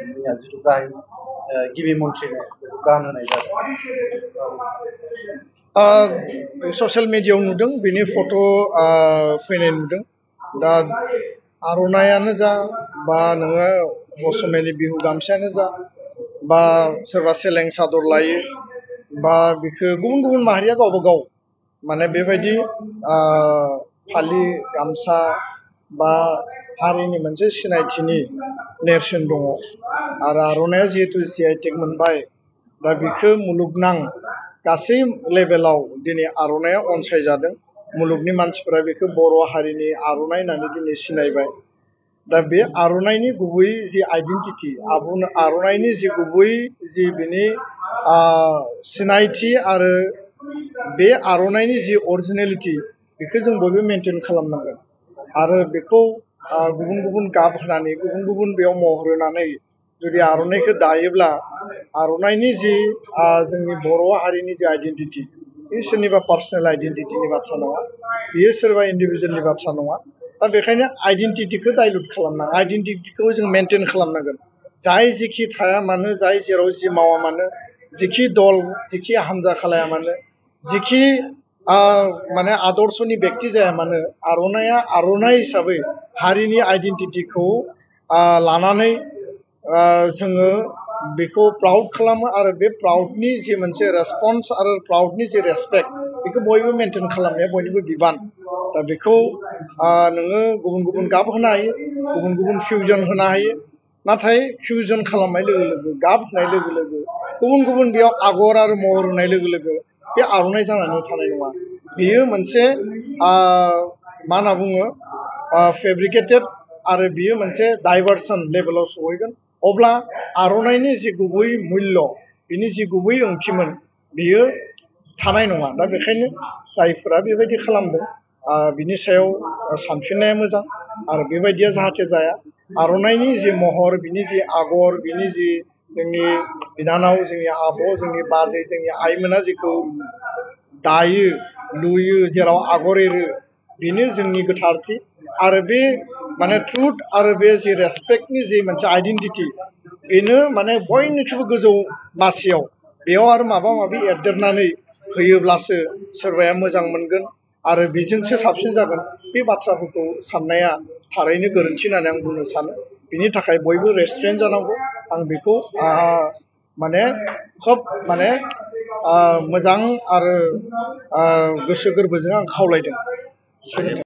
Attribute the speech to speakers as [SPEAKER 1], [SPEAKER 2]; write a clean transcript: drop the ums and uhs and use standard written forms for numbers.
[SPEAKER 1] जोंनिया जिथु गाहाय गिबि मन्थ्रिनो गान होनाय जादों।
[SPEAKER 2] ससियेल मिडियायाव नुदों बिनि फट' फैनाय नुदों। दा आर'नायानो जा बा नोङो असमियानि बिहु गामसायानो जा बा सोरबा सेलें सादर लायो बा बिखौ गुबुन गुबुन माहारिया गावबा गाव माने बेबायदि फालि गामसा बा हारिनि मोनसे सिनायथिनि नेरसोन दङ। आरो आर'नाया जिहेतु GI टेग मोनबाय, दा बिखौ मुलुगनां गासै लेभेलाव दिनै आर'नाया अनसायजादों। मुलुगनि मानसिफोरा बेखौ बर' हारिनि आर'नाइ होननानै दिनै सिनायबाय। दा बे आर'नाइनि गुबै जि आइडेन्टिटि, आर'नाइनि जि गुबै जि बिनि सिनायथि आरो बे आर'नाइनि जि अरिजिनेलिटि, बेखौ जों बयबो मेनटेन खालामनांगोन। आरो बेखौ गुबुन गुबुन गाब होनानै गुबुन गुबुन बेयाव महर होनानै जुदि आर'नाइखौ दायोब्ला आर'नाइनि जि जोंनि बर' हारिनि जि आइडेन्टिटि, बे सोरनिबा पार्सनेल आइडेन्टिटिनि बाथ्रा नङा, बियो सोरबा इन्डिभिजुवेलनि बाथ्रा नङा। दा बेखायनो आइडेन्टिटिखौ डाइल्युट खालामनाङा, आइडेन्टिटिखौ जों मेनटेन खालामनांगोन। जाय जेखि थाया मानो, जाय जेराव जि मावा मानो, जिखि दल जिखि हान्जा खालाया मानो, जिखि माने आदर्शनि बेक्ति जाया मानो, आर'नाइया आर'नाइ हिसाबै हारिनि आइडेन्टिटिखौ लानानै जोङो बेखौ प्राउड खालामो। आरो बे प्राउडनि जि मोनसे रेसपन्स आरो प्राउडनि जि रेसपेक्ट, बेखौ बयबो मेनटेन खालामनाया बयनिबो बिबान। दा बेखौ नोङो गुबुन गुबुन गाब होनो हायो, गुबुन गुबुन फिउजन होनो हायो। नाथाय फिउजन खालामनाय लोगो लोगो, गाब होनाय लोगो लोगो, गुबुन गुबुन बेयाव आगर आरो महर होनाय लोगो लोगो बे आर'नाइ जानानै थानाय नङा। बेयो मोनसे मा होनना बुङो, फेब्रिकेटेड, आरो बियो मोनसे डाइभार्सन लेभेलाव सहैगोन। अब्ला आर'नाइनि जि गुबै मुल्य, बिनि जि गुबै ओंथिमोन, बियो थानाय नङा। दा बेखायनो जायफोरा बेबायदि खालामदों, बिनि सायाव सानफिननाया मोजां। आरो बेबायदिया जाहाथे जाया। आर'नाइनि जि महर, बिनि जि आगर, बिनि जि जोंनि बिनानाव, जोंनि आब', जोंनि बाजै, जोंनि आइमोना जिखौ दायो लुयो, जेराव आगर एरो, बेनो जोंनि गोथारथि। आरो बे माने ट्रुथ आरो बे जि रेसपेक्टनि जि मोनसे आइडेन्टिटि, बेनो माने बयनिख्रुइबो गोजौ मासियाव। बेयाव आरो माबा माबि एरदेरनानै होयोब्लासो सोरबाया मोजां मोनगोन आरो बेजोंसो साबसिन जागोन। बे बाथ्राफोरखौ साननाया थारैनो गोरोन्थि होननानै आं बुंनो सानो। बिनि थाखाय बयबो रेस्ट्रेन्ट जानांगौ। आं बेखौ माने खोब माने मोजां आरो गोसो गोरबोजों आं खावलायदों।